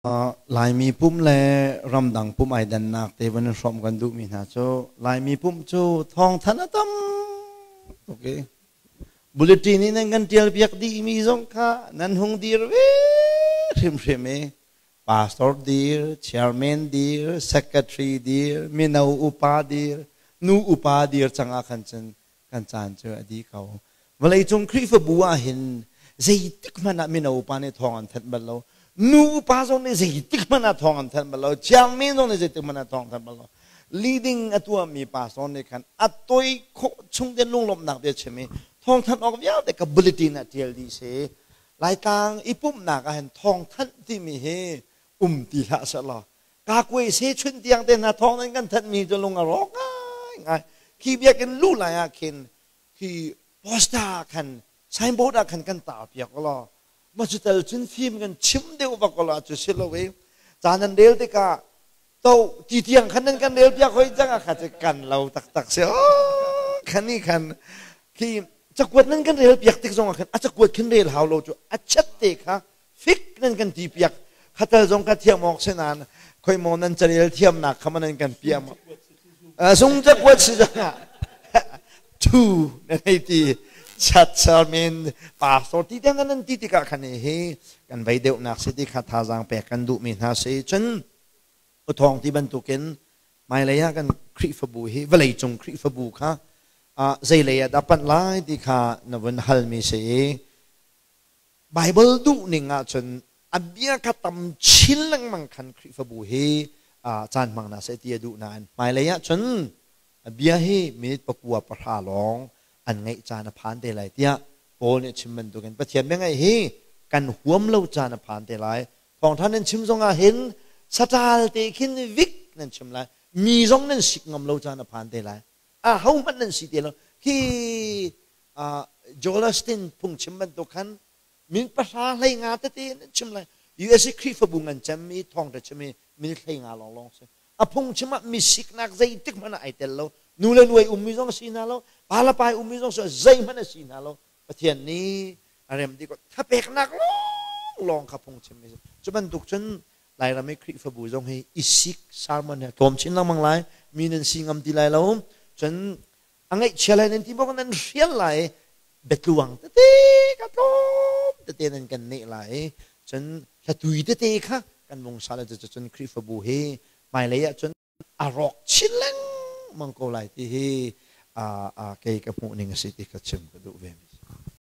Laimi pumh le ramdang pumh ai dannak te van in hrawmh kan duhmi hna cu Laimi pumh cu thawngthanh a tam tuk i bulletin in nan kan ṭial piak dihmi zong kha nan hung dir ve hrimhrim i pastor dir, chairman dir, secretary dir, mino upa dir, nu upa dir cang ah khan cun kan caan cu a dih ko. Vawleicung Khrihfabu ah hin zeitik hmanh ah mino upa nih thawng an thanh bal lo. Nu upa zong nih zeitik hmanh ah thawng an thanh bal lo. Chairman zong nih zeitik hmanh ah thawng an thanh bal lo. Leading a tuahmi pastor nih khan a toi khawh chung te lunglawmhnak bia chim i thawngthanh awk vialte ka bulletin ah ṭial dih si. Laitlang i pumhnak ah hin thawngthanh timi hi um ti hlah sehlaw kakuai se chun tiang te hna thawng nan kan thanhmi cu lung a rawk ngaingai. Khi biakinn luh lai ah khin khi poster ah khan signboard ah khan kan tar piak law ma cu tel cun fim kan chim deuh vak law cu si lo i ca nan rel tikah to ti tiang khan nan kan rel piak hoi cang ah kha cu kan lo taktak si khan ni khan khi cakuat nan kan rel piak tik zong ah khan a cakuat khin rel hau lo cu a chat te kha fik nan kan ti piak khatal zong ka thiam awk si nain khoi maw nan carel thiamnak kha nan kan piam sung cakuat si zongah thu nan hei ti chat sermin pastor ti tiang nan ti tikah khan hi kan vei deuhnak si ti kha thazaang pek kan duhmi hna si cun uthawng ti bantukin hmailei ah kan Khrihfabu hi vawleicung Khrihfabu kha zeilei ah dah panh lai ti kha na vun halmi si i Baibal duhning ahcun a bia kha tam chin lengmang khan Khrihfabu hi caan hmang hna seh ti a duh nain hmailei ahcun a bia hi minute pakua pahra lawng an ngaih caan a phan te lai tiah Paul nih a chim bantukin Pathian bia ngaih hi kan huam lo caan a phan te lai. Thawngṭha nan chim zongah hin saṭal te khin vik nan chim lai. Mi zong nan sik ngam lo caan a phan te lai. Ahohmanh nan si te lo. Hi Joel Osteen phungchim bantuk khan min pahra hlei nga tete nan chim lai. USA Khrihfabu ngan cem i thawngṭha chim i min hlei nga lawnglawng si. A phungchim ah misiknak zeitik hmanh ah ai tel lo. Nu le nuai ummi zong si hna lo. Pa le pa ummi zong si zeihmanh a si hna lo. Pathian nih a rem dih ko. Thapeknak lawnglawng kha phungchim mi si. Cu bantuk cun Lairam i Khrihfabu zong hi i sik sermon hi tlawm chin lengmang lai. Mi nan si ngam ti lai lo. Cun a ngaihchia lai nan ti maw nan hrial lai biatluang tete ka tlawm tete nan kan neh lai cun hlatui tete kha kan vung sa le cun Khrihfabu hi hmailei ah cun a rawk chin lengmang ko lai ti hi kei ka hmuh ning a si ti ka chim ka duh ve mi.